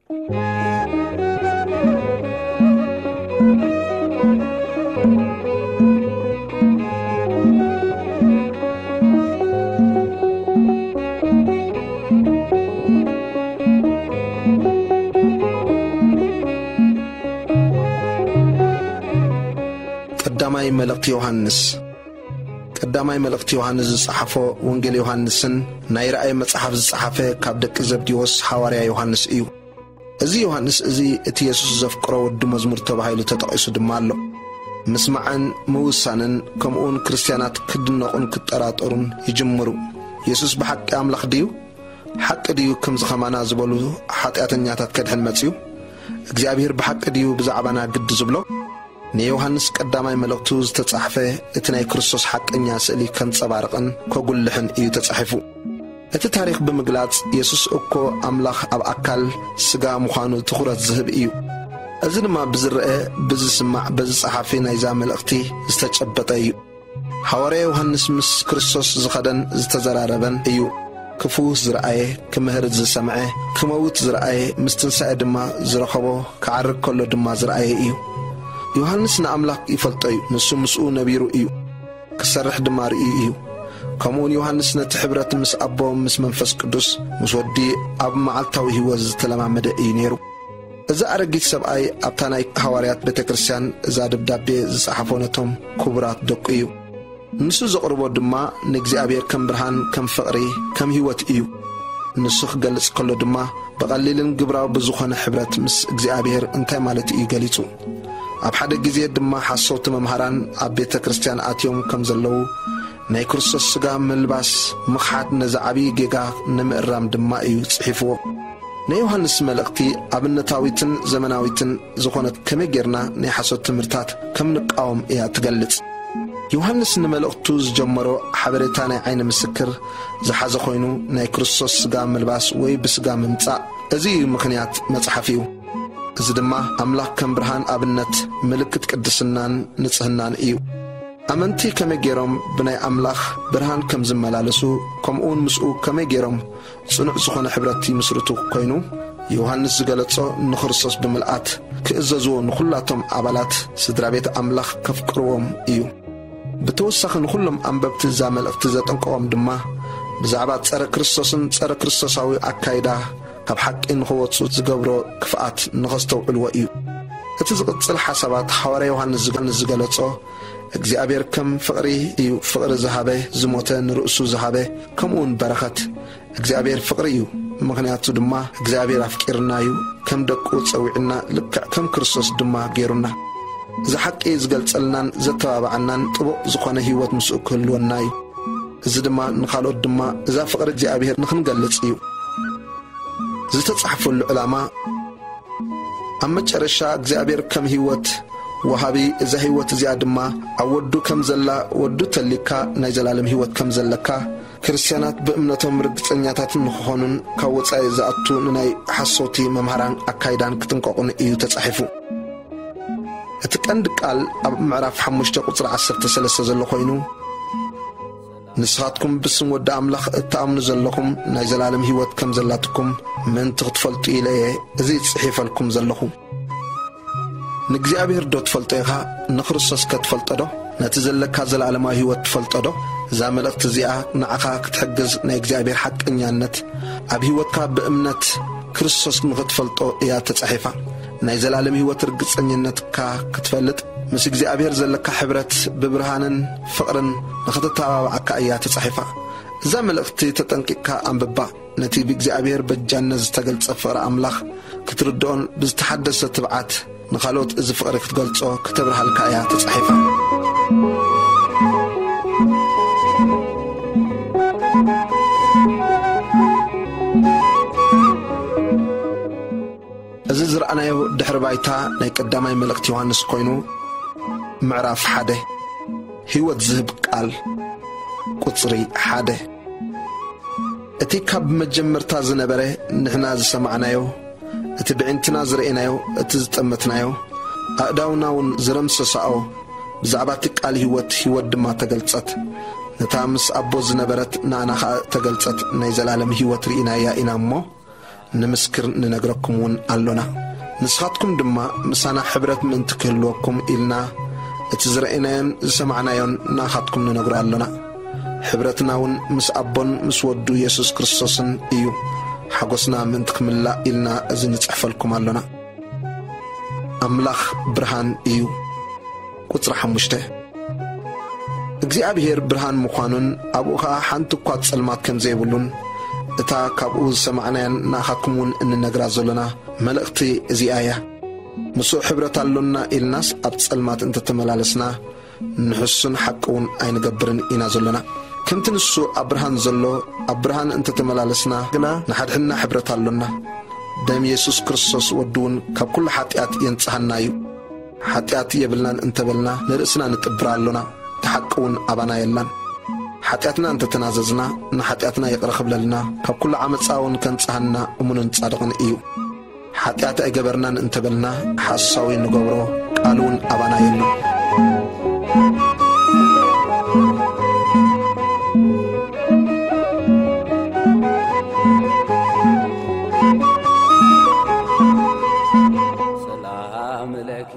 ቀዳማይ መልእኽቲ ዮሃንስ። ቀዳማይ መልእኽቲ ዮሃንስ ዝጸሓፎ ወንጌል ዮሃንስን ናይ ራእይ መጽሓፍ ዝጸሓፈ ካብ ደቂ ዘብዲዎስ ሓዋርያ ዮሃንስ እዩ። እዚ ዮሃንስ እዚ እቲ የሱስ ዘፍቅሮ ወዲ መዝሙር ተባሂሉ ተጠቒሱ ድማ ኣሎ። ምስማዕን ምውሳንን ከምኡውን ክርስትያናት ክድነቑን ክጠራጠሩን ይጅምሩ። የሱስ ብሓቂ ኣምላኽ ድዩ? ሓቂ ድዩ ከምዚ ኸማና ዝበሉ ሓጢኣተኛታት ከድሕን መጺኡ? እግዚኣብሔር ብሓቂ ድዩ ብዛዕባና ግዲ ዝብሎ? ንዮሃንስ ቀዳማይ መልእኽቱ ዝተጻሕፈ እቲ ናይ ክርስቶስ ሓቀኛ ስእሊ ከንጸባርቕን ከጉልሕን እዩ ተጻሒፉ። እቲ ታሪኽ ብምግላጽ የሱስ እኮ ኣምላኽ ኣብ ኣካል ስጋ ምዃኑ ትኹረት ዝህብ እዩ። እዚ ድማ ብዝረአ፣ ብዝስማዕ፣ በዚ ጸሓፊ ናይዛ መልእኽቲ ዝተጨበጠ እዩ። ሓዋርያ ዮሃንስ ምስ ክርስቶስ ዝኸደን ዝተዘራረበን እዩ። ክፍውስ ዝረኣየ፣ ክምህር ዝሰምዐ፣ ክመውት ዝረኣየ፣ ምስ ትንሳኤ ድማ ዝረኸቦ፣ ክዓርግ ከሎ ድማ ዝረኣየ እዩ። ዮሃንስ ንኣምላኽ ይፈልጦ እዩ፣ ንሱ ምስኡ ነቢሩ እዩ፣ ክሰርሕ ድማ ርእዩ እዩ። ከምኡውን ዮሃንስ ነቲ ሕብረት ምስ ኣቦ ምስ መንፈስ ቅዱስ ምስ ወዲ ኣብ መዓልታዊ ህይወት ዝተለማመደ እዩ ነይሩ። እዚ ኣረጊት ሰብኣይ ኣብታ ናይ ሃዋርያት ቤተ ክርስቲያን እዛ ደብዳቤ ዝጸሓፎ ነቶም ክቡራት ደቁ እዩ። ንሱ ዘቕርቦ ድማ ንእግዚኣብሔር ከም ብርሃን፣ ከም ፍቕሪ፣ ከም ህይወት እዩ። ንሱ ክገልጽ ከሎ ድማ ብቐሊልን ግብራዊ ብዝኾነ ሕብረት ምስ እግዚኣብሔር እንታይ ማለት እዩ ገሊጹ። ኣብ ሓደ ግዜ ድማ ሓሰውቲ መምሃራን ኣብ ቤተ ክርስቲያን ኣትዮም ከም ዘለዉ፣ ናይ ክርስቶስ ሥጋ ምልባስ ምኽሓድ ነዚ ዓብዪ ጌጋ ንምእራም ድማ እዩ ጽሒፍዎ። ናይ ዮሃንስ መልእኽቲ ኣብነታዊትን ዘመናዊትን ዝኾነት ከመይ ጌርና ናይ ሓሶት ትምህርታት ከም ንቃወም እያ ትገልጽ። ዮሃንስ ንመልእኽቱ ዝጀመሮ ሓበሬታ ናይ ዓይኒ ምስክር ዝሓዘ ኮይኑ፣ ናይ ክርስቶስ ሥጋ ምልባስ ወይ ብሥጋ ምምጻእ፣ እዚ እዩ ምኽንያት መጽሓፊኡ። እዚ ድማ ኣምላኽ ከም ብርሃን ኣብነት ምልክት ቅድስናን ንጽህናን እዩ። ኣመንቲ ከመይ ጌሮም ብናይ ኣምላኽ ብርሃን ከም ዝመላለሱ፣ ከምኡውን ምስኡ ከመይ ጌሮም ጽኑዕ ዝኾነ ሕብረት ይምስርቱ ኮይኑ፣ ዮሃንስ ዝገለጾ ንክርስቶስ ብምልኣት ክእዘዝዎ፣ ንኹላቶም ኣባላት ስድራ ቤት ኣምላኽ ከፍቅርዎም እዩ። ብተወሳኺ ንኹሎም ኣንበብቲ እዛ መልእኽቲ ዘጠንቅቖም ድማ፣ ብዛዕባ ጸረ ክርስቶስን ጸረ ክርስቶሳዊ ኣካይዳ ካብ ሓቂ ንኽወጹ ዝገብሮ ክፍኣት ንኸስተውዕልዎ እዩ። እቲ ዝቕጽል ሓሳባት ሓዋርያ ዮሃንስ ዝገ-፣ ዝገለጾ፣ እግዚኣብሔር ከም ፍቕሪ እዩ፣ ፍቕሪ ዝሃበ፣ ዝሞተ፣ ንርእሱ ዝሃበ፣ ከምኡውን በረኸት። እግዚኣብሔር ፍቕሪ እዩ፣ ምኽንያቱ ድማ እግዚኣብሔር ኣፍቂርና እዩ፣ ከም ደቁ ጸዊዕና፣ ልክዕ ከም ክርስቶስ ድማ ገይሩና። እዚ ሓቂ ዝገልጸልናን ዘተባብዓናን ጥቡቕ ዝኾነ ህይወት ምስኡ ክህልወና እዩ። እዚ ድማ ንኻልኦት ድማ እዛ ፍቕሪ እግዚኣብሔር ንኽንገልጽ እዩ። ዝተጻሕፈሉ ዕላማ፣ ኣብ መጨረሻ እግዚኣብሔር ከም ህይወት ወሃቢ፣ እዛ ህይወት እዚኣ ድማ ኣብ ወዱ ከም ዘላ፣ ወዱ ተሊካ ናይ ዘላለም ህይወት ከም ዘለካ፣ ክርስትያናት ብእምነቶም ርግጸኛታት ንኽኾኑን ካብ ወጻኢ ዝኣቱ ንናይ ሓሰውቲ መምሃራን ኣካይዳን ክጥንቀቑን እዩ ተጻሒፉ። እቲ ቀንዲ ቃል ኣብ ምዕራፍ ሓሙሽተ ቁጽሪ ዓሰርተ ሰለስተ ዘሎ ኮይኑ፣ ንስኻትኩም ብስም ወዲ ኣምላኽ እትኣምኑ ዘለኹም ናይ ዘላለም ህይወት ከም ዘላትኩም ምእንቲ ክትፈልጡ ኢለ እየ እዚ ጽሒፈልኩም ዘለኹ። ንእግዚኣብሔር ዶ ትፈልጦ ኢኻ? ንክርስቶስ ከ ትፈልጦ ዶ? ነቲ ዘለካ ዘለኣለማዊ ህይወት ትፈልጦ ዶ? እዛ መልእኽቲ እዚኣ ንዓኻ ክትሕግዝ፣ ናይ እግዚኣብሔር ሓቀኛነት ኣብ ህይወትካ ብእምነት ክርስቶስ ንኽትፈልጦ እያ ተጻሒፋ። ናይ ዘላለም ህይወት ርግጸኝነትካ ክትፈልጥ፣ ምስ እግዚኣብሔር ዘለካ ሕብረት ብብርሃንን ፍቕርን ንኽትተባብዓካ እያ ተጻሒፋ። እዛ መልእኽቲ ተጠንቂቕካ ኣንብባ። ነቲ ብእግዚኣብሔር በጃነት ዝተገልጸ ፍቕሪ ኣምላኽ ክትርድኦን ብዝተሓደሰ ትብዓት ንኻልኦት እዚ ፍቕሪ ክትገልጾ፣ ክተብርሃልካ እያ ተጻሒፋ። እዚ ዝረኣናዮ ድሕሪ ባይታ ናይ ቀዳማይ መልእኽቲ ዮሃንስ ኮይኑ፣ ምዕራፍ ሓደ፣ ህይወት ዝህብ ቃል፣ ቁጽሪ ሓደ። እቲ ካብ መጀመርታ ዝነበረ፣ ንሕና ዝሰማዕናዮ፣ እቲ ብዒንትና ዝረኤናዮ፣ እቲ ዝጠመትናዮ፣ ኣእዳውና እውን ዝረምሰሳኦ፣ ብዛዕባ እቲ ቃል ህይወት፣ ህይወት ድማ ተገልጸት። ነታ ምስ ኣቦ ዝነበረት ንኣና ኸኣ ተገልጸት፣ ናይ ዘላለም ህይወት ርኢናያ ኢና እሞ፣ ንምስክር ንነግረኩም እውን ኣሎና። ንስኻትኩም ድማ ምሳና ሕብረት ምእንቲ ክህልወኩም ኢልና፣ እቲ ዝረኣናዮን ዝሰማዕናዮን ንኣኻትኩም ንነግሮ ኣሎና። ሕብረትና እውን ምስ ኣቦን ምስ ወዱ የሱስ ክርስቶስን እዩ። ሓጎስና ምእንቲ ክምላእ ኢልና እዚ ንጽሕፈልኩም ኣሎና። ኣምላኽ ብርሃን እዩ። ቁጽሪ ሓሙሽተ። እግዚኣብሔር ብርሃን ምዃኑን ኣብኡ ኸኣ ሓንቲ እኳ ጸልማት ከም ዘይብሉን፣ እታ ካብኡ ዝሰማዕናያን ንኣኻትኩም እውን እንነግራ ዘሎና መልእኽቲ እዚኣ እያ። ምስኡ ሕብረት ኣሎና ኢልናስ ኣብ ጸልማት እንተተመላለስና፣ ንሕሱን ሓቂ እውን ኣይንገብርን ኢና ዘሎና። ከምቲ ንሱ ኣብ ብርሃን ዘሎ፣ ኣብ ብርሃን እንተተመላለስና ግና ንሓድሕድና ሕብረት ኣሎና። ደም የሱስ ክርስቶስ ወዱ እውን ካብ ኩሉ ሓጢኣት የንጽሃና እዩ። ሓጢኣት የብልናን እንተበልና ንርእስና ንጥብር ኣሎና፣ እቲ ሓቂ እውን ኣባና የላን። ሓጢኣትና እንተተናዘዝና ንሓጢኣትና ይቕረ ክብለልና፣ ካብ ኩሉ ዓመጻ እውን ከንጽሃና እሙንን ጻድቕን እዩ። ሓጢኣት ኣይገበርናን እንተበልና ሓሳዊ ንገብሮ፣ ቃል እውን ኣባና የሎን። ሰላም ለኪ